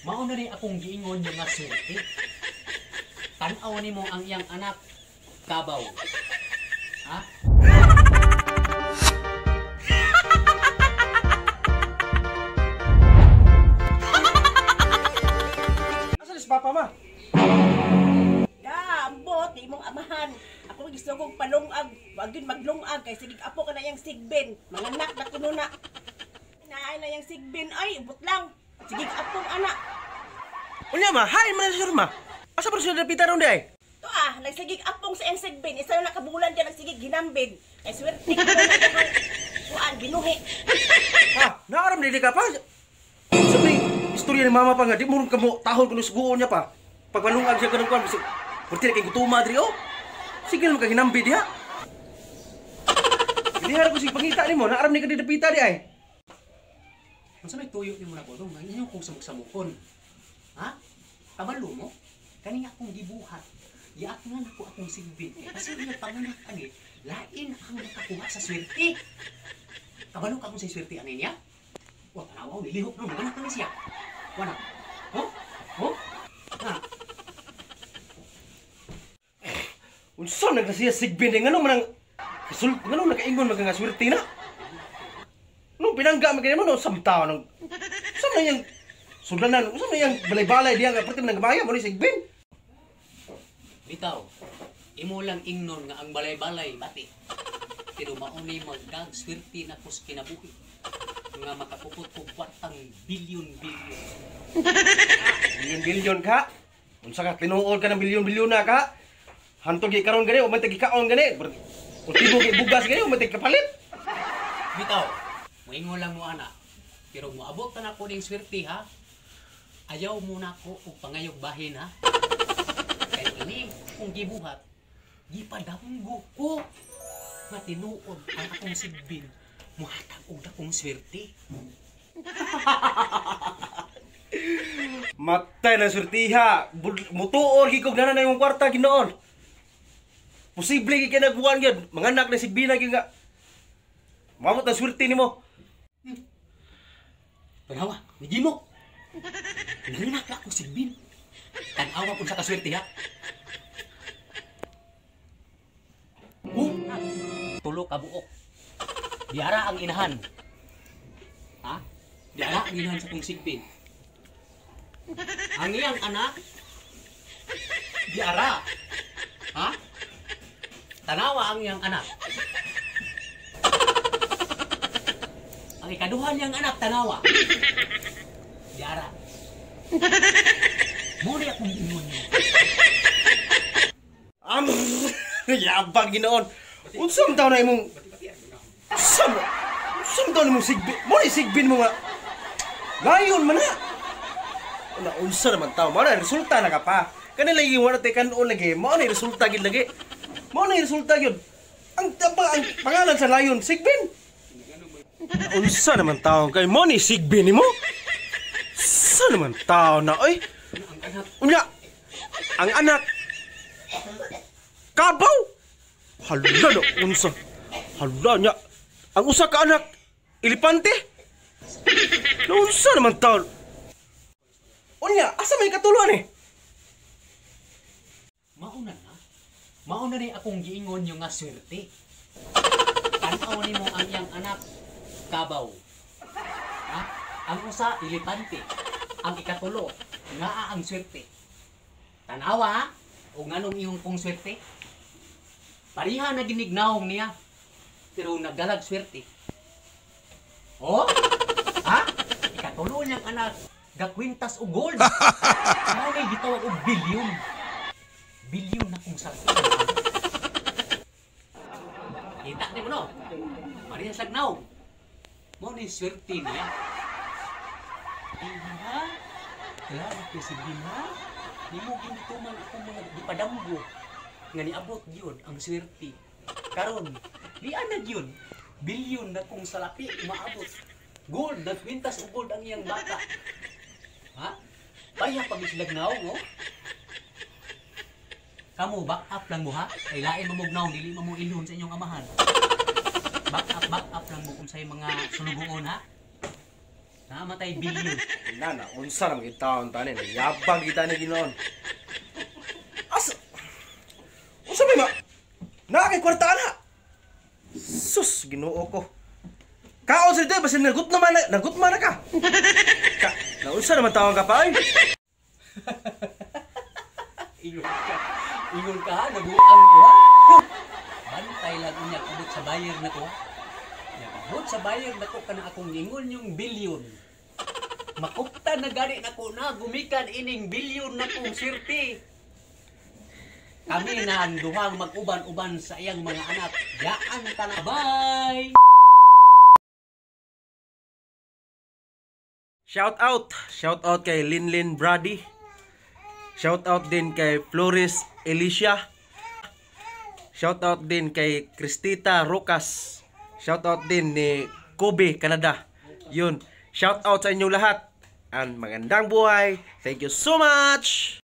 Mao na ni akong giingon yung nga swerte. Tan-aw nimo ang iyang anak, kabaw. Ha? Asa ni si Papa ma? Da, ambot, di imong amahan. Ako gusto kong palungag, wag yun maglungag kay sige apo ka na yang sigbin. Manganak na kuno na. Naay na yang sigbin ay ubot lang. Sige apong anak. Unya ma, hain man na siya ma. Asa pa siya dapitan ron di ay? To ah, nagsigig apong sa iyang sigbin. Isa na nakabulan diyan nagsigig ginambin. Kay swerte ko na iyang kuan ginuhi. Ha, naaram dili ka pa. Sa may istorya ni mama pa nga di mo ron kamo tahol kuno suguon niya pa. Pagpalungag siya kanang kuan bisag purti na kay gutuma diri oh. Sige naman ka hinambi diha. Dinihara ko sig pangita nimo, naaram ni ka di dapita di ay. Unsa may tuyo nimo na bodong? Ang inyo kong samok-samokon. Ha? Kabalo mo? Kani akong gibuhat. Giatngan ako akong sigbin. Kay kasi nga panganak ani, lain ang nakakuha sa swerte. Kabalo ka kung sa swerte ani niya? Wa tanaw, nilihok no, manganak na siya. Wala. Oh? Oh? Ha? Unsa nag siya sigbin di ngano man ang kasul ngano nakaingon man ka nga swerte na? Nung pinangga man kini mo no samtaw nang unsa man yang sudlanan, unsa man yang balay-balay diha nga perti man nagmaya mo ni sigbin. Bitaw, imo lang ingnon nga ang balay-balay bati. Pero mauni magdag swerte na kus kinabuhi nga makapupot og kwartang bilyon-bilyon. Bilyon-bilyon ka? Unsa ka tinuod ka ng bilyon-bilyon na ka? Hantog gi karon gani o man tagi kaon gani. Ultimo gi bugas gani o man tagi kapalit. Bitaw, moingon lang mo ana. Pero moabot ta nako ning swerte ha. Ayaw mo nako og pangayog bahin ha. Kay ini kung gibuhat, gipadamgo ko nga tinuod ang akong sigbin muhatag og dakong swerte. Matay na swertiha. Mutuor gi kog nana na imong kwarta Ginoon. Posible gi kay nagbuwan gyud, manganak na sigbina gyud nga. Mamot na swerte nimo. Tanawa, nigimo. Nanganak na akong sigbin. Tan-awa kung sa kaswerte ha. Oh, tulo ka buok. Diara ang inahan. Ha? Diara ang inahan sa kong sigbin. Ang iyang anak, diara. Ha? Tanawa ang iyang anak. Ang ikaduha niyang anak, tanawa. Diara. Muna akong ingon niyo. Am, yabang Ginoon. Unsa man taw na imong unsa man taw na imong sigbin? Mo ni sigbin mo nga. Layon man na. Una unsa naman taw, mao na resulta na ka pa. Kani lagi wala tay kanon lagi, mao na resulta gid lagi. Mao na resulta gyud. Ang pangalan sa layon sigbin. Unsa naman taw kay mo ni sigbin nimo? Sa naman taw na oy? Unya ang anak kabaw. Hala na unsa. Hala nya ang usa ka anak elepante. Unsa naman taw? Unya asa may katuluan eh? Mauna na. Mauna ni akong giingon yung nga swerte. Tan-aw nimo ang iyang anak kabaw. Ha? Ang usa elepante. Ang ikatulo nga ang swerte. Tanawa o nganong iyong kong swerte? Pareha na ginignawong niya pero nagdalag swerte. Oh? Ha? Ikatulo niyang anak gakwintas og gold. Mao ni gitawag og bilyon. Bilyon na kung salpi. Kita nimo no? Pareha sa gnaw. Mao ni swerte niya. Ha? Klaro kay si Bima. Nimo gintuman akong mga gipadamgo nga niabot gyud ang swerte. Karon, di ana gyud. Bilyon na kung salapi maabot. Gold, nagkwintas og gold ang iyang bata. Ha? Pareha pa gislag naong, oh. Kamo back up lang mo ha. Kay lain mo mugnaw, dili mo mo ilhon sa inyong amahan. Back up lang mo kung sa mga sulugoon ha. Namatay bilyon. Na na unsa na maging taon tani, yabang kita ni Ginoon. Asa? Unsa may ma? Naa kay kwarta ana. Sus, Ginoo ko. Kaon sa dito, basin nagut man na ka. Ka, naunsa naman taon ka pa ay? Ingon ka. Ingon ka ha, nabuang ko ha. Bantay lang unya abot sa buyer na ko ha. Nya, abot sa buyer na ko kana akong ingon yung bilyon. Makupta na gani nako na gumikan ining bilyon na kong sirti. Kami na ang duhang mag-uban-uban sa iyang mga anak. Yaan ta na. Bye! Shout out! Shout out kay Linlin Brady. Shout out din kay Flores Alicia. Shout out din kay Cristita Rocas. Shout out din ni Kobe, Canada. Yun. Shout out sa inyong lahat. And magandang buhay. Thank you so much!